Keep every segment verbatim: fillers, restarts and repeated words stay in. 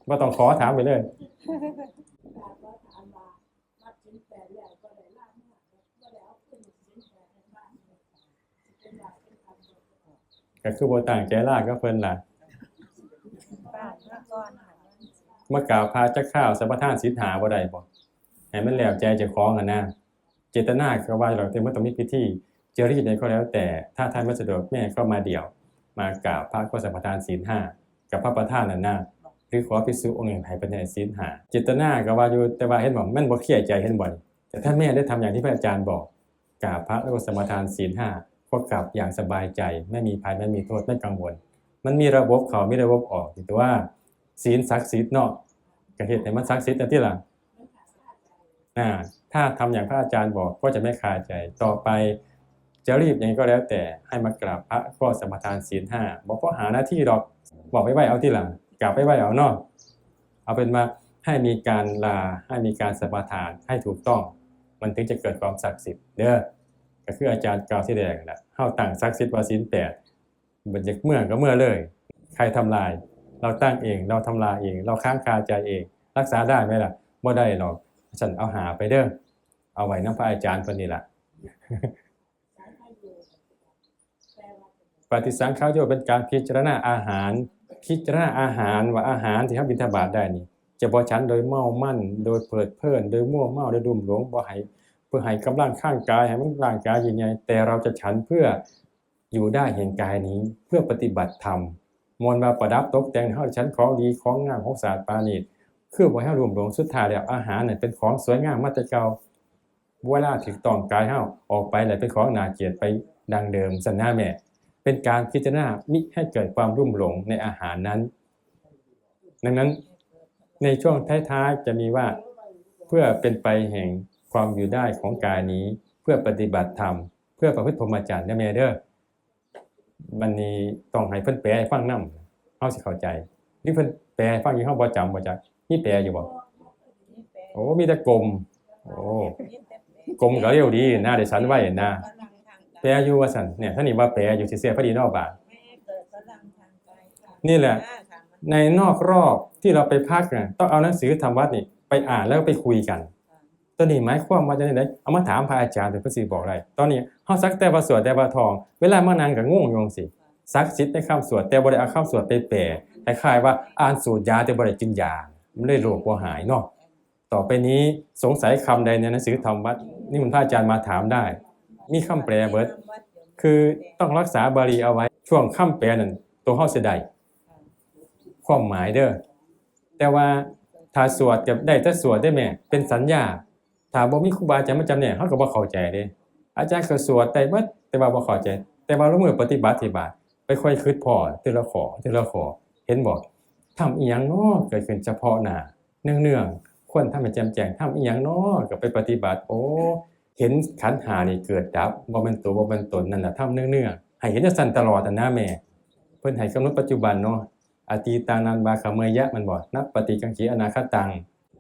บ่ต้องขอ ถามไปเลย ก็คือบ่ตั้งใจลากับเพิ่นล่ะ มากราบพระจักคราว สมาทานศีลห้าบ่ได้บ่ ให้มันแล้วใจเจ้าของหั่นนะ เจตนาก็ว่าแล้ว แต่มันต้องมีพิธี จะรีบใดก็แล้วแต่ ถ้าท่านไม่สะดวก แม่ก็มาเดี่ยว มากราบพระก็สมาทานศีลห้ากับพระประธานนั่นนะ หรือขอภิกษุองค์หนึ่งให้เพิ่นให้ศีลห้า เจตนาก็ว่าอยู่ แต่ว่าเห็นบ่ มันบ่เคลียร์ใจ เห็นบ่ แต่ถ้าแม่ได้ทำอย่างที่พระอาจารย์บอก กราบพระแล้วก็สมาทานศีลห้า ก็กลับอย่างสบายใจ ไม่มีภัย ไม่มีโทษ ไม่กังวล มันมีระบบเข้า มีระบบออก แต่ว่าศีลศักดิ์สิทธิ์เนาะ ก็เฮ็ดให้มันศักดิ์สิทธิ์นั่นติล่ะ อ่า ถ้าทำอย่างพระอาจารย์บอกก็จะไม่คาใจ ต่อไปจะรีบยังไงก็แล้วแต่ ให้มากราบพระก็สมาทานศีลห้า บ่พอห้านาทีดอก บอกไว้ๆเอาติล่ะ กราบไว้ๆเอาเนาะ เอาเป็นว่าให้มีการลา ให้มีการสมาทานให้ถูกต้อง มันถึงจะเกิดความศักดิ์สิทธิ์เด้อ ก็คืออาจารย์กล่าวทีแรกนั่นแหละ เฮาตั้งศักดิ์สิทธิ์ว่าศีลแปด บัดอยากเมือก็เมือเลย ใครทำลาย เราตั้งเอง เราทำลายเอง เราค้างคาใจเอง รักษาได้ไหมล่ะ บ่ได้หรอก ฉันเอาห้าไปเด้อ เอาไว้นำพระอาจารย์เพิ่นนี่ล่ะ ปฏิสังขารโยเป็นการพิจารณาอาหาร พิจารณาอาหารว่าอาหารที่เราบิณฑบาตได้นี่ จะบ่ฉันโดยเมามัน โดยเพลิดเพลิน โดยมัวเมา โดยลุ่มหลง บ่ให้ เพื่อให้กำลังข้างกาย ให้มันร่างกายยิ่งใหญ่ แต่เราจะฉันเพื่ออยู่ได้แห่งกายนี้ เพื่อปฏิบัติธรรม มวลว่าประดับตกแต่งให้เราฉันของดีของงามของสะอาดปราณีต คือบ่ให้เราลุ่มหลง สุดท้ายแล้วอาหารเนี่ยเป็นของสวยงามมาแต่เก่า เวลาถูกต้องกายเฮาออกไปแล้วเป็นของน่าเกลียดไปดังเดิม ซั่นนะแม่ เป็นการพิจารณามิให้เกิดความลุ่มหลงในอาหารนั้น ดังนั้นในช่วงท้ายๆจะมีว่า เพื่อเป็นไปแห่งความอยู่ได้ของกายนี้ เพื่อปฏิบัติธรรม เพื่อประพฤติพรหมจรรย์นะแม่เด้อ บัดนี้ต้องให้เพิ่นแปลให้ฟังนำ เฮาสิเข้าใจ หรือเพิ่นแปลให้ฟังอยู่ เฮาบ่จำบ่จัก มีแปลอยู่บ่ โอ้ มีแต่กลม โอ้ กลมก็เร็วดีนะ ได้ฉันไวนะ แปลอยู่ว่าซั่น เนี่ย ท่านนี่ว่าแปลอยู่ สิเสียพอดีเนาะบาด นี่แหละ ในนอกรอบที่เราไปพักน่ะ ต้องเอาหนังสือธรรมวัตรนี่ไปอ่านแล้วไปคุยกัน ตัวนี้หมายความว่าจังได๋ เอามาถามพระอาจารย์ เพิ่นสิบอกได้ ตอนนี้เฮาสักแต่ว่าสวดแต่ว่าท่อง เวลามานั่งก็งงอยู่จั่งซี้ ศักดิ์สิทธิ์ในคำสวด แต่บ่ได้เอาคำสวดไปแปล คล้ายๆว่าอ่านสูตรยาแต่บ่ได้กินยา มันเลยโรคบ่หายเนาะ ต่อไปนี้สงสัยคำใดในหนังสือธรรมวัตร นิมนต์พระอาจารย์มาถามได้ มีคำแปลเบิด คือต้องรักษาบาลีเอาไว้ ช่วงคำแปลนั่น ตัวเฮาสิได้ความหมายเด้อ แต่ว่าถ้าสวดก็ได้แต่สวดเด้แม่ เป็นสัญญา ถ้าบ่มีครูบาอาจารย์มาจำแนก เฮาก็บ่เข้าใจเด้ อาจารย์ก็สวดได้เบิด แต่ว่าบ่เข้าใจ แต่ว่าลงมือปฏิบัติที่บาด ไปค่อยคิดพ้อทีละข้อ ทีละข้อ เห็นบ่ ทำอีหยังน้อเกิดขึ้นเฉพาะหน้า เนืองๆ ควรทำให้แจ่มแจ้ง ทำอีหยังน้อก็ไปปฏิบัติ โอ้ เห็นขันธ์ห้านี่เกิดดับ บ่แม่นตัว บ่แม่นตน นั่นล่ะทำเนืองๆ ให้เห็นจั่งซั้นตลอดหั้นนะแม่ เพิ่นให้กำหนดปัจจุบันเนาะ อตีตานัง วาขะเมยยะ แม่นบ่ นัปปะฏิกังขีอนาคตัง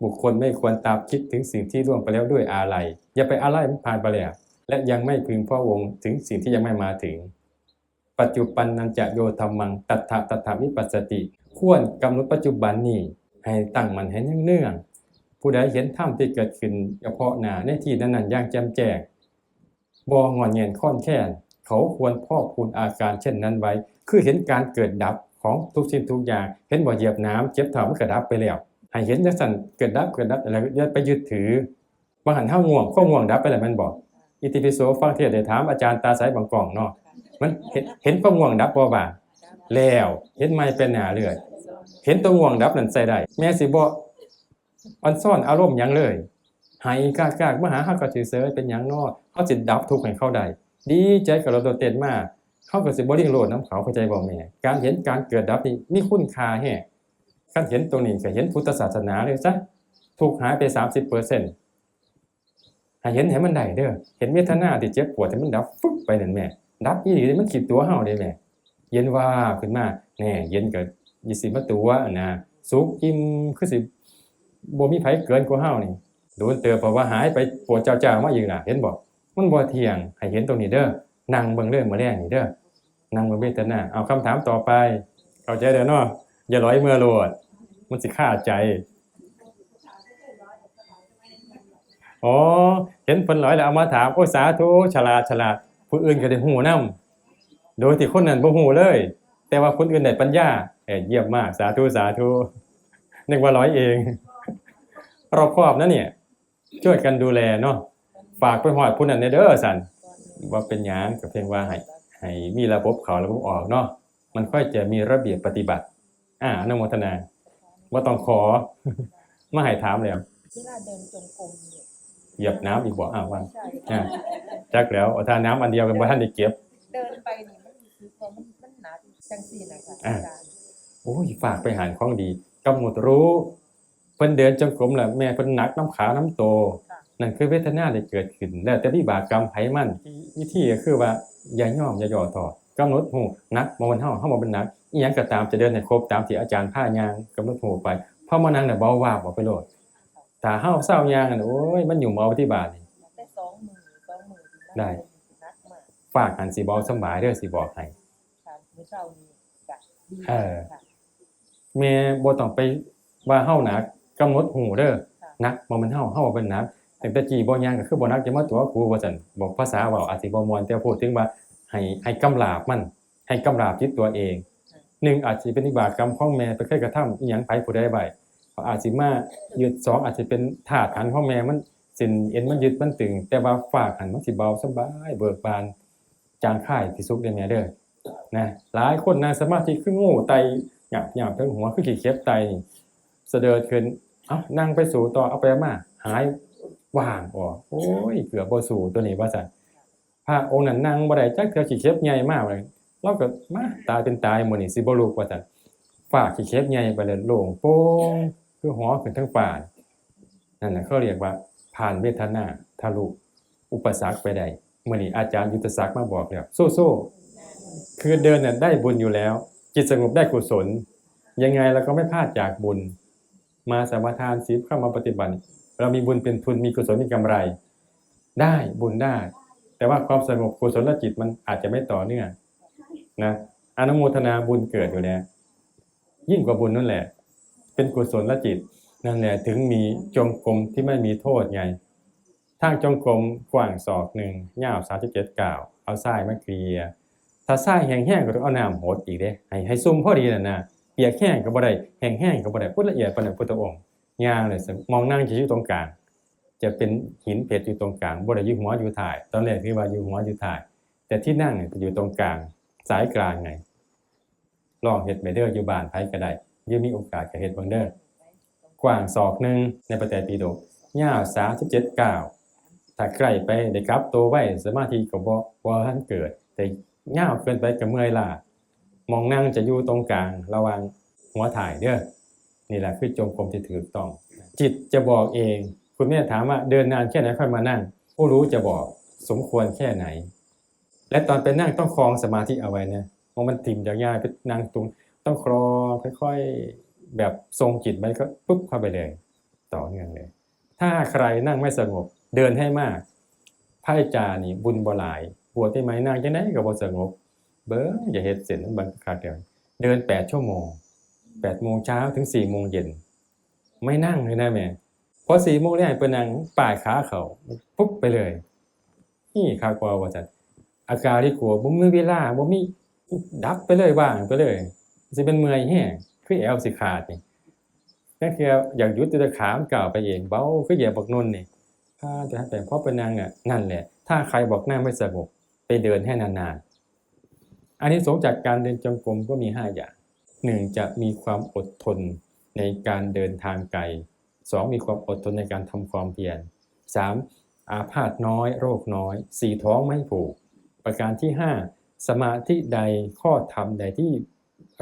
บุคคลไม่ควรตามคิดถึงสิ่งที่ล่วงไปแล้วด้วยอาลัย อย่าไปอาลัยมันผ่านไปแล้ว และยังไม่พึงพะวงถึงสิ่งที่ยังไม่มาถึง ปัจจุปันนังจะโยธัมมัง ตัตถะตัตถะวิปัสสติ ควรกำหนดปัจจุบันนี้ให้ตั้งมั่นให้เนืองๆ ผู้ใดเห็นธรรมที่เกิดขึ้นเฉพาะหน้าในที่นั้นๆ อย่างแจ่มแจ้ง บ่ง่อนแง่นคลอนแคลน เขาควรพอกพูนอาการเช่นนั้นไว้ คือเห็นการเกิดดับของทุกสิ่งทุกอย่าง เห็นบ่ เหยียบน้ำเจ็บเท้ามันก็ดับไปแล้ว ให้เห็นจั่งซั้น เกิดดับ เกิดดับ แล้วอย่าไปยึดถือ บางหั้นเฮาง่วง ความง่วงดับไปแล้วแม่นบ่ อิติปิโสฟังเทศน์ได้ถามอาจารย์ตาใสบางกล้องเนาะ มันเห็น เห็นความง่วงดับบ่บาด แล้วเห็นใหม่เป็นหน้าเรื่อย เห็นตัวง่วงดับนั่นใช้ได้ แม่สิบ่ออนซอนอารมณ์หยังเลย ไห้กากๆ มาหาเฮาก็เฉยๆ เป็นหยังน้อ เฮาสิดับทุกข์ให้เขาได้ ดีใจก็โลดโดดเต้นมา เฮาก็สิบ่ลิงโลดนำเขา เข้าใจบ่แม่ การเห็นการเกิดดับนี่มีคุณค่าแฮง คันเห็นตรงนี้ก็เห็นพุทธศาสนาเลยซะ ทุกข์หายไปสามสิบเปอร์เซ็นต์ ให้เห็นให้มันได้เด้อ เห็นเวทนาที่เจ็บปวดที่มันดับฟึบไปนั่นแม่ ดับอีหลีเด้ มันคิดตัวเฮาเด้แม่ เย็นวาบขึ้นมา แน่ เย็นก็อย่าสิมาตั๋วนะ สุขอิ่มคือสิบ่มีไผเกินกว่าเฮานี่ โดนเติบเพราะว่าหายไปปวดเจ้าๆ มาอีกน่ะ เห็นบ่ มันบ่เที่ยง ให้เห็นตรงนี้เด้อ นั่งเบิ่งเด้อ มื้อแลงนี่เด้อ นั่งเบิ่งเวทนา เอาคำถามต่อไป เข้าใจแล้วเนาะ อย่าลอยเมื่อโลด มันสิคาใจ อ๋อ เห็นเพิ่นลอยแล้วเอามาถาม โอ้ย สาธุ ฉลาด ฉลาด ผู้อื่นก็ได้ฮู้นำ โดยที่คนนั้นบ่ฮู้เลย แต่ว่าคนอื่นได้ปัญญา เอ้ย เยี่ยมมาก สาธุ สาธุ นึกว่าลอยเอง รอบคอบนะเนี่ย ช่วยกันดูแลเนาะ ฝากไปฮอดผู้นั้นแหน่เด้อ ซั่น บ่เป็นหยัง ก็เพียงว่าให้ ให้มีระบบเข้าระบบออกเนาะ มันค่อยจะมีระเบียบปฏิบัติ อ่า อนุโมทนา บ่ต้องขอ มาให้ถามแล้ว เวลาเดินจงกรมเนี่ย เหยียบน้ำอีกบ่ อ้าว ว่า ใช่ อ่า จักแล้ว เอาท่าน้ำอันเดียวกัน บ่ทันได้เก็บ เดินไปนี่มันรู้สึกว่ามัน มันหนักจังซี่นะคะ อ่า อาจารย์ โอ้ย ฝากไปหาของดี กำหนดรู้ เพิ่นเดินจงกรมแล้ว แม่เพิ่นหนักนำขา นำโต ค่ะ นั่นคือเวทนาได้เกิดขึ้น แล้วแต่วิบากกรรมไผมัน วิธีก็คือว่า อย่ายอม อย่าย่อท้อ กำหนดรู้ หนักบ่แม่นเฮา เฮาบ่แม่นหนัก อิหยังก็ตาม จะเดินให้ครบตามที่อาจารย์พาย่าง กำหนดรู้ไป พอมานั่งแล้วเบา วาบออกไปโลด ถ้าเฮาเซาย่างนั่น โอ้ย มันหยุ่มเอาที่บาดนี่ แต่สองมื้อ สองมื้อ ได้ หนักมาก ฝากหั้นสิเบาสำบายเด้อ สิบอกให้ ค่ะ มื้อเช้านี้ก็ดี เออ ค่ะ แม่บ่ต้องไปว่าเฮาหนัก กำหนดรู้เด้อ ค่ะ หนักบ่แม่นเฮา เฮาบ่เป็นหนัก ตั้งแต่กี้บ่ย่างก็คือบ่หนัก อย่ามาตั๋วกู ว่าซั่น บอกภาษาเว้าอาจสิบ่ม่วน แต่พูดถึงว่าให้ ให้กำราบมัน ให้กำราบจิตตัวเอง ค่ะ หนึ่ง อาจสิเป็นวิบากกรรมของแม่ไปเคยกระทำอิหยังไผผู้ใดไว้ เขาอาจสิมายึด สอง อาจสิเป็นธาตุขันธ์ของแม่มัน เส้นเอ็นมันยึดมันตึง แต่ว่าฝากหั้นมันสิเบาสบายเบิกบาน จางคายที่สุดเด้อแม่เด้อ นะ หลายคนนั่งสมาธิคืองูไต่หยาบๆ เทิงหัวคือขี้เข็บไต่นี่ สะเดิดขึ้น เอ้า นั่งไปสู้ต่อ เอาไปเอามา หายว่างออก โอ้ย เกือบบ่สู้ตัวนี้ ว่าซั่น พระองค์นั้นนั่งบ่ได้จักเทื่อ ขี้เข็บใหญ่มากเลย ลาวก็มา ตายเป็นตาย มื้อนี้สิบ่ลุก ว่าซั่น ฟ้าขี้เข็บใหญ่ไปเลย โล่งโปร่ง คือหอขึ้นเทิงฟ้า นั่นน่ะเขาเรียกว่าผ่านเวทนา ทะลุอุปสรรคไปได้ มื้อนี้อาจารย์ยุทธศักดิ์มาบอกแล้ว สู้ๆ คือเดินน่ะได้บุญอยู่แล้ว จิตสงบได้กุศล ยังไงเราก็ไม่พลาดจากบุญ มาสมาทานศีล เข้ามาปฏิบัติ เรามีบุญเป็นทุน มีกุศลเป็นกำไร ได้ บุญได้ แต่ว่าความสงบกุศลจิตมันอาจจะไม่ต่อเนื่องนะ อนุโมทนาบุญเกิดอยู่แล้ว ยิ่งกว่าบุญนั่นแหละ เป็นกุศลจิต นั่นแหละถึงมีจงกรมที่ไม่มีโทษไง ทางจงกรมกว้างศอกหนึ่ง ยาวสามสิบเจ็ดก้าว เอาทรายมาเกลี่ย ถ้าทรายแห้งๆ ก็ต้องเอาน้ำหดอีกเด้ ให้ ให้ซุ่มพอดีน่ะนะ เปียกแห้งก็บ่ได้ แห้งๆ ก็บ่ได้ พุทธละเอียดปานนั้นพุทธองค์ ย่างเลย มองนั่งจะอยู่ตรงกลาง จะเป็นหินเพชรอยู่ตรงกลาง บ่ได้อยู่หัวอยู่ท้าย ตอนแรกคิดว่าอยู่หัวอยู่ท้าย แต่ที่นั่งเนี่ยจะอยู่ตรงกลาง สายกลางไง ลองเฮ็ดไปเด้อ อยู่บ้านไผก็ได้ หรือมีโอกาสก็เฮ็ดเบิ่งเด้อ กว้างศอกหนึ่งในพระไตรปิฎก ยาวสามสิบเจ็ดก้าว ถ้าใกล้ไปได้กลับตัวไว สมาธิก็บ่ บ่ทันเกิด แต่ยาวเกินไปก็เมื่อยล้า หม่องนั่งจะอยู่ตรงกลางระหว่างหัวท้ายเด้อ นี่แหละคือจงกรมที่ถูกต้อง จิตจะบอกเอง คุณแม่ถามว่าเดินนานแค่ไหนค่อยมานั่ง ผู้รู้จะบอกสมควรแค่ไหน และตอนไปนั่งต้องครองสมาธิเอาไว้นะ เพราะมันถิ่มจากง่ายไปนั่งตรง ต้องครองค่อยๆ แบบทรงจิตไว้ก็ปุ๊บเข้าไปเลย ต่อเนื่องเลย ถ้าใครนั่งไม่สงบ เดินให้มาก พระอาจารย์นี่บุญบ่หลาย บวชใหม่ๆ นั่งจังได๋ก็บ่สงบ เบิ่งอย่าเฮ็ดเส้นมันบังคักเดียว เดินแปดชั่วโมง แปดโมงเช้าถึงสี่โมงเย็น ไม่นั่งเลยนะแม่ พอสี่โมงแลงไปนั่งป้ายขาเข้า ปุ๊บไปเลย นี่คักบ่ว่าซั่น อากาลิโก บ่มีเวลา บ่มี ดับไปเลย ว่างไปเลย สิเป็นเมื่อยแฮง คือแอวสิขาดนี่ นั่นคืออยากหยุดแต่ขามันก้าวไปเอง เบา คือเหยียบบักนนนี่ พาแต่ไป พอไปนั่งน่ะ นั่นแหละ ถ้าใครบอกนั่งไม่สงบ ไปเดินให้นานๆ อานิสงส์จากการเดินจงกรมก็มีห้าอย่าง หนึ่ง จะมีความอดทนในการเดินทางไกล สอง มีความอดทนในการทำความเพียร สาม อาพาธน้อย โรคน้อย สี่ ท้องไม่ผูก ประการที่ห้า สมาธิใด ข้อธรรมใดที่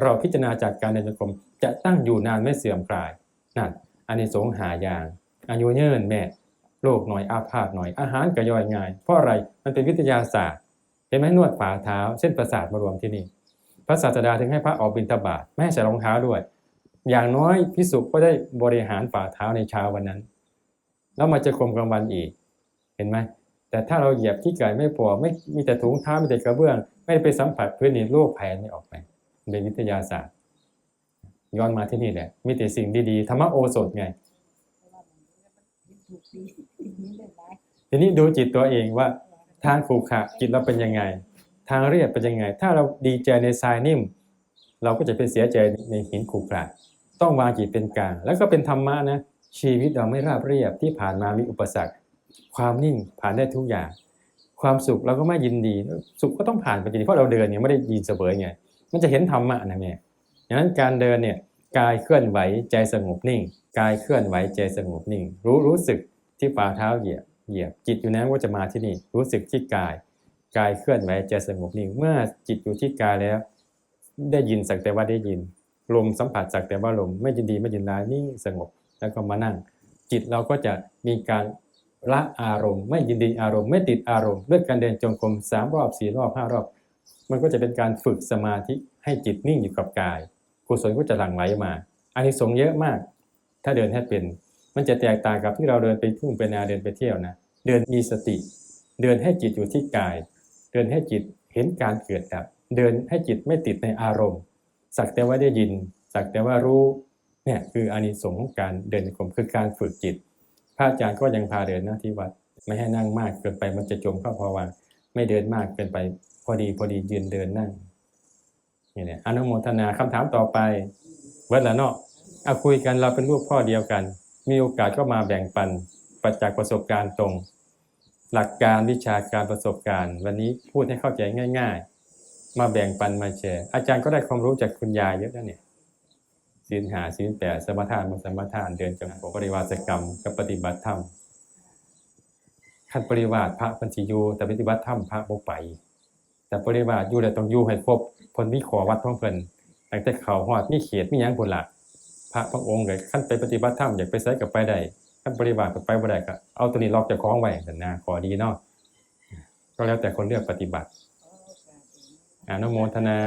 เราพิจารณาจากการเดินจงกรม จะตั้งอยู่นานไม่เสื่อมคลาย นั่น อานิสงส์ห้าอย่าง อายุยืนแม่ โรคน้อย อาพาธน้อย อาหารก็ย่อยง่าย เพราะอะไร มันเป็นวิทยาศาสตร์ เห็นไหม นวดฝ่าเท้า เส้นประสาทมารวมที่นี่ พระศาสดาถึงให้พระออกบิณฑบาต ไม่ให้ใส่รองเท้าด้วย อย่างน้อยภิกษุก็ได้บริหารฝ่าเท้าในเช้าวันนั้น แล้วมาจงกรมกลางวันอีก เห็นไหม แต่ถ้าเราเหยียบขี้ไก่ไม่พอ ไม่ มีแต่ถุงเท้า มีแต่กระเบื้อง ไม่ได้ไปสัมผัสพื้นนี่ โรคภัยไม่ออกไป เป็นวิทยาศาสตร์ ย้อนมาที่นี่แหละ มีแต่สิ่งดีๆ ธรรมโอสถไง ทีนี้ดูจิตตัวเองว่า ทางขรุขระจิตเราเป็นยังไง ทางเรียบเป็นยังไง ถ้าเราดีใจในทรายนิ่ม เราก็จะไปเสียใจในหินขรุขระ ต้องวางจิตเป็นกลาง แล้วก็เป็นธรรมะนะ ชีวิตเราไม่ราบเรียบ ที่ผ่านมามีอุปสรรค ความนิ่งผ่านได้ทุกอย่าง ความสุขเราก็ไม่ยินดี สุขก็ต้องผ่านไปจริงๆ เพราะเราเดินเนี่ยไม่ได้ยินเสวยไง มันจะเห็นธรรมะนะแม่ ดังนั้นการเดินเนี่ย กายเคลื่อนไหวใจสงบนิ่ง กายเคลื่อนไหวใจสงบนิ่ง รู้รู้สึกที่ฝ่าเท้าเหยียบ เหยียบ จิตอยู่ในนั้นก็จะมาที่นี่ รู้สึกที่กาย กายเคลื่อนไหวใจสงบนิ่ง เมื่อจิตอยู่ที่กายแล้ว ได้ยินสักแต่ว่าได้ยิน ลมสัมผัสสักแต่ว่าลม ไม่ยินดีไม่ยินร้าย นิ่งสงบ แล้วก็มานั่ง จิตเราก็จะมีการละอารมณ์ ไม่ยินดีอารมณ์ ไม่ติดอารมณ์ ด้วยการเดินจงกรมสามรอบสี่รอบห้ารอบ มันก็จะเป็นการฝึกสมาธิให้จิตนิ่งอยู่กับกาย กุศลก็จะหลั่งไหลมา อานิสงส์เยอะมาก ถ้าเดินให้เป็น มันจะแตกต่างกับที่เราเดินไปทุ่งไปนาเดินไปเที่ยวนะ เดินมีสติ เดินให้จิตอยู่ที่กาย เดินให้จิตเห็นการเกิดดับ เดินให้จิตไม่ติดในอารมณ์ สักแต่ว่าได้ยิน สักแต่ว่ารู้ เนี่ยคืออานิสงส์ของการเดินจงกรม คือการฝึกจิต พระอาจารย์ก็ยังพาเดินนะที่วัด ไม่ให้นั่งมากเกินไป มันจะจมเข้าภวังค์ ไม่เดินมากเกินไป พอดีพอดียืนเดินนั่ง นี่แหละ อนุโมทนา คำถามต่อไป เบิดแล้วเนาะ เอาคุยกัน เราเป็นลูกพ่อเดียวกัน มีโอกาสก็มาแบ่งปัน ปัจจักประสบการณ์ตรง หลักการวิชาการประสบการณ์ วันนี้พูดให้เข้าใจง่ายๆ มาแบ่งปันมาแชร์ อาจารย์ก็ได้ความรู้จากคุณยายเยอะนะเนี่ย ศีลห้า ศีลแปด สมาทาน บ่สมาทาน เดินจงกรม ปริวาสกรรม กับปฏิบัติธรรม คันปริวาสพระเพิ่นสิอยู่ แต่ปฏิบัติธรรมพระบ่ไป แต่ปริวาสอยู่แล้วต้องอยู่ให้ครบ เพิ่นมีข้อวัดของเพิ่น ตั้งแต่เข้าฮอดมีเขตมีหยังพุ้นล่ะ พระบางองค์ก็คันไปปฏิบัติธรรมอยากไปไสก็ไปได้ คันปริวาสก็ไปบ่ได้ ก็เอาตัวนี้ล็อกเจ้าของไว้ซั่นนะ ข้อดีเนาะ ก็แล้วแต่คนเลือกปฏิบัติ อนุโมทนา